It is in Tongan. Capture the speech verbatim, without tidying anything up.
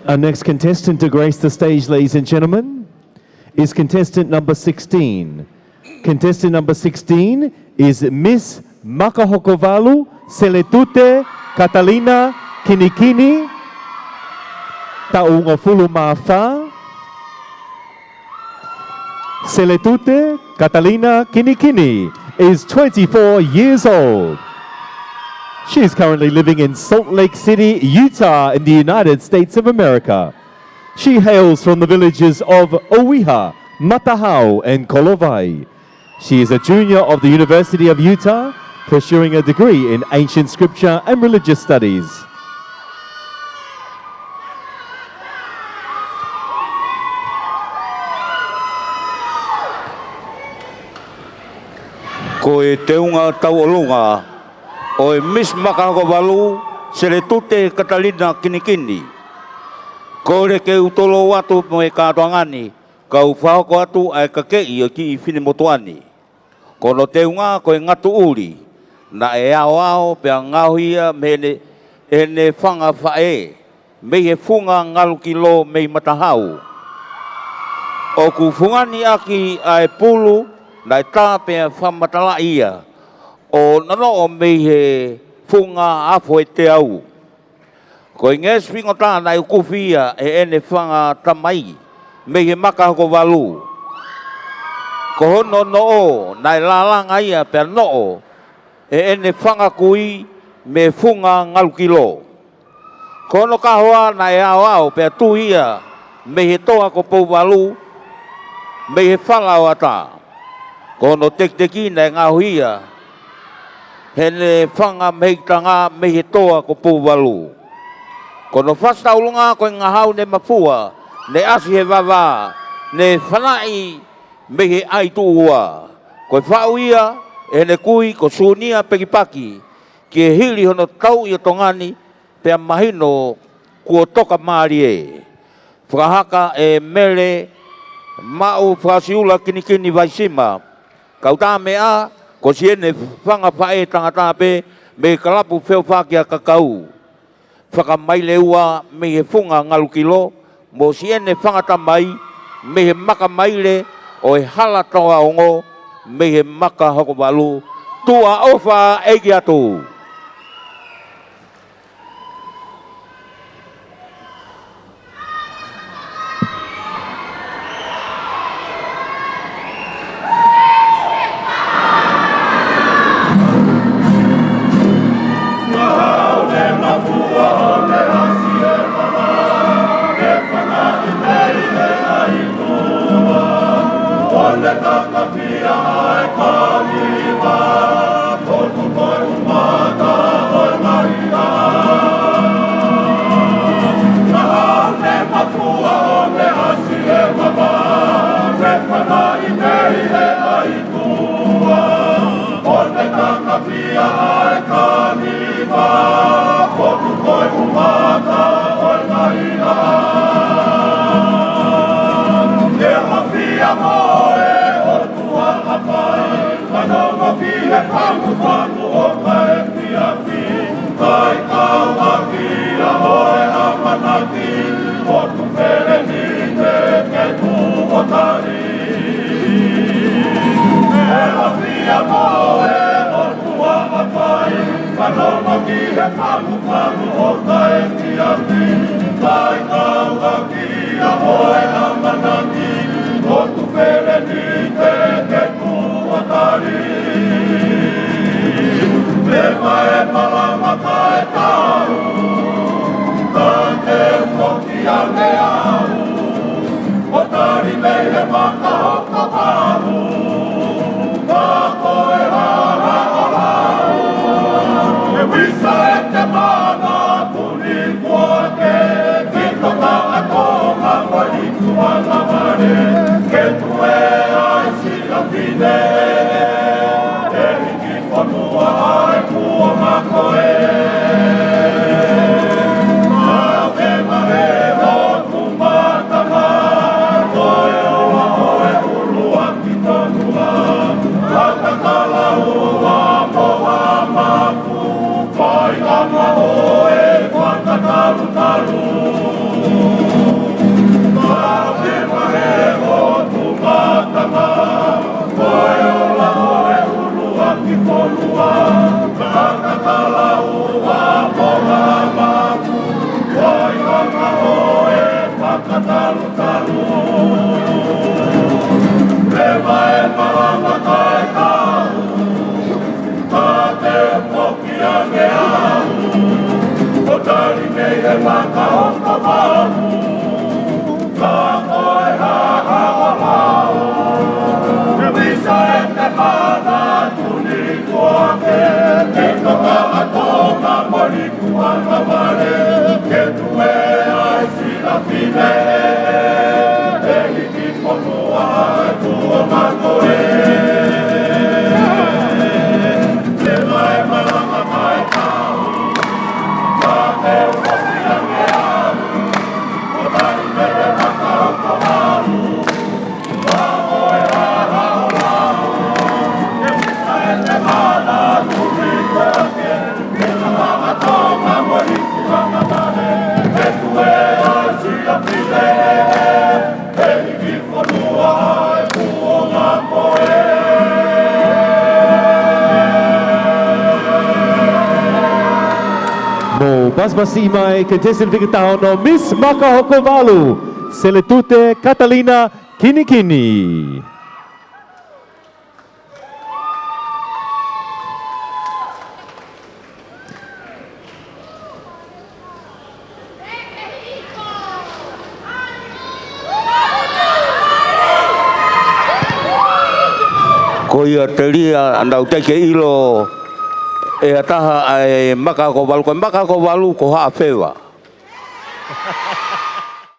Our next contestant to grace the stage, ladies and gentlemen, is contestant number sixteen. Contestant number sixteen is Miss Makahokovalu Seletute Katalina Kinikini, taʻu hongofulu mā fā. Seletute Katalina Kinikini is twenty-four years old. She is currently living in Salt Lake City, Utah, in the United States of America. She hails from the villages of Oiha, Matahao, and Kolovai. She is a junior of the University of Utah, pursuing a degree in Ancient Scripture and Religious Studies. Ko e teunga tauʻolunga ʻo e Miss Makahokovalu Seletute Katalina Kinikini, kole ke u tolou atu mo e kātoanga ni, kau fakahoko atu ʻa e kakeʻi ʻo e kiʻi finemotuʻa ni. Ko hono teunga ko e ngatuʻuli, naʻe aoao pea ngaohi ia mei heʻene, ʻene fanga faʻē, mei he funga Ngalukilo mei Matahao. ʻOku fungani ʻaki ʻa e pulu naʻe tā pea fakamatalaʻi ia, ʻo nonoʻo mei he funga Afoeteau. Ko e ngeʻesi fingota naʻe ʻukufi ia ʻe heʻene fanga tamai mei he Makahokovalu. Ko hono noʻo naʻe lalanga ia pea noʻo ʻe heʻene fanga kui mei he funga Ngalukilo. Ko hono kahoa naʻe aoao pea tui ia mei he toa ko Pouvalu, mei he fala ʻo ata. Ko hono tekiteki naʻe ngaohi ia heʻene fanga mehikitanga mei he toa ko Pouvalu. Ko hono fasi tauʻolunga ko e ngahau ne mafua, ne ʻasi he vavā, ne fanaʻi mei he ʻai tuʻu ua. Ko e faʻu ia ʻe heʻene kui ko Sunia Pekipaki, ki he hili hono tauʻi ʻo Tonga ni, pea mahino kuo toka mālie. Fakahaka ʻe Mele Maʻu Fakasiula Kinikini Vaisima, kau tā meʻa, ko siʻene fanga faʻē tangata pē mei he kalapu feʻofaʻaki ʻa Kakau. Fanga maile ua mei he funga Ngalukilo, mo siʻene fanga tamai mei he maka maile ʻo e hala Toaongo mei he Makahokovalu. Tuʻa ʻofa ʻeiki atu. Mou pasipasi mai, contestant fika taha ono, Miss Makahokovalu, Seletute Katalina Kinikini. Ko ia telia ʻa naʻa ku teʻeki ke ʻilo ʻe ha taha ʻa e Makahokovalu, ko e Makahokovalu ko Haʻafeva.